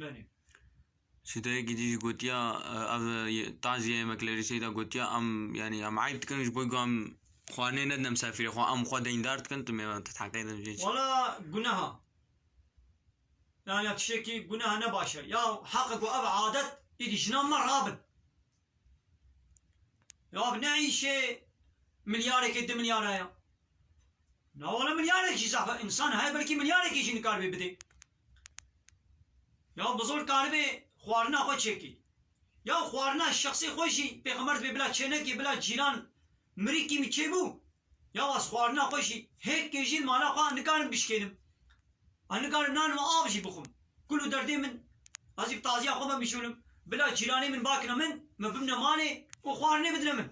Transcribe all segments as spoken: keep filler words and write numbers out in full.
Belê. Şîdayekî dî jî gotiya, e, ev, e, taziyeyê me Clarisseyê de gotiya, em, yanî em eyb dikin ji bo ku em xwarinê nedin misafirê xwe, em xwe deyndar dikin, tu mêvan te heqê din jê çi? Wala guneha. Yani tiştekî guneha ne baş e. Ya heqe ku ev adet êdî jinan me rabin. Ya bi ne îşê milyarekê du milyara ya. Na wala milyarekî zaten insan heye belkî milyarekî jî nikaribe bidê. Ya bi zor karibe xwarina xwe çêkî. Ya xwarina şexsê xwe jî pêxember dibê bila çênekê bila cîran mirîkî min çêbû. Ya ez xwarina xwe jî hêkê jî mala xwe nikarim bişkênim. Ez nikarim nan û av jî bixwim. Kul û derdê min, ez jî bi taziya xwe me bişûnim. Bila cîranê min bakine min, me bimne malê û xwarinê bidine min.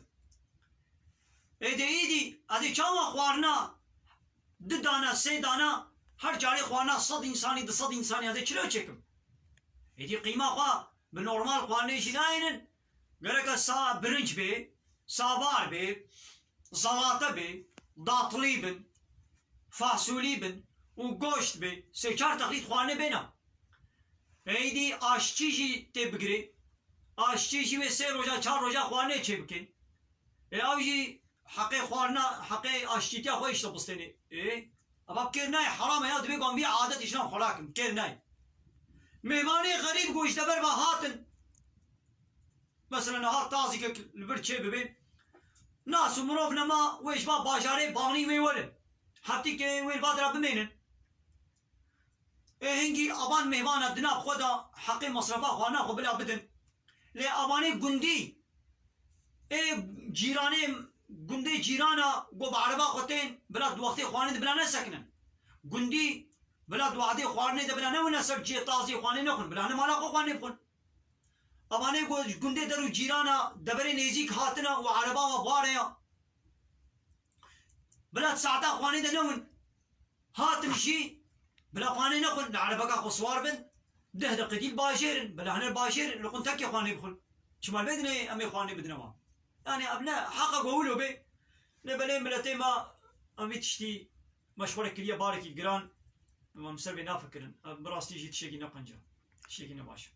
Êdî êdî, ez ê çawa xwarina du dana, sê dana, her carê xwarina sed însanî, du sed însanî ez ê çilo çêkim? Êdî qîma xwe bi normal xwarinê jî nayênin. Gereke sa birinc bê, sabar bê, zalate bê, datlî bin, fasulî bin û goşt bê, sê çar texlît xwarinê bêna. Êdî aşçî jî tê bigirê. Aşçî jî wê sê roja, çar roja xwarinê çê bikê. Ê ew jî heqê xwarina, heqê aşçîtiya xwe îşte bistênê. Ê, eva kêr nayê, heram e ya, dibê ku em vî adetî jinan xwe nakin. Kêr nayê. Mêvanê xerîb ku ji dever ve hatin. Mesela niha tazîkek li vir çê bibe. Nas û mirov nema wê ji va bajarê banî wê werin. Heftîkê wê li va dira bimênin. Ê hingî avan mêvana dina bi xwe de heqê masrefa xwarina xwe bila bidin. Lê avanê gundî, ê cîranê, gundê cîrana ku bi ereba xwe tên, bila di wextê xwarinê de bila nesekinin. Gundî bila di wextê xwarinê de bila newine ser cihê tazî xwarinê nexwin, bila hene mala xwe xwarinê bixwin. Avanê ku ji gundê der û cîrana deverê nêzîk hatine û ereba we bare ya. Bila di saeta xwarinê de newin. Hatin jî bila xwarinê nexwin, li erebeka xwe siwar bin, deh deqî dî li bajêr in, bila hene li bajêr in, li quntekê xwarinê bixwin. Çima lê dinê em ê xwarinê bidine wan? Yani ev ne heqa ku wilo bê, lê belê miletê me em vî tiştî meşxulek kiriye barekî giran, em ser vê nafikirin. Ev bi rastî jî tiştekî ne qenc e. Tiştekî ne baş e.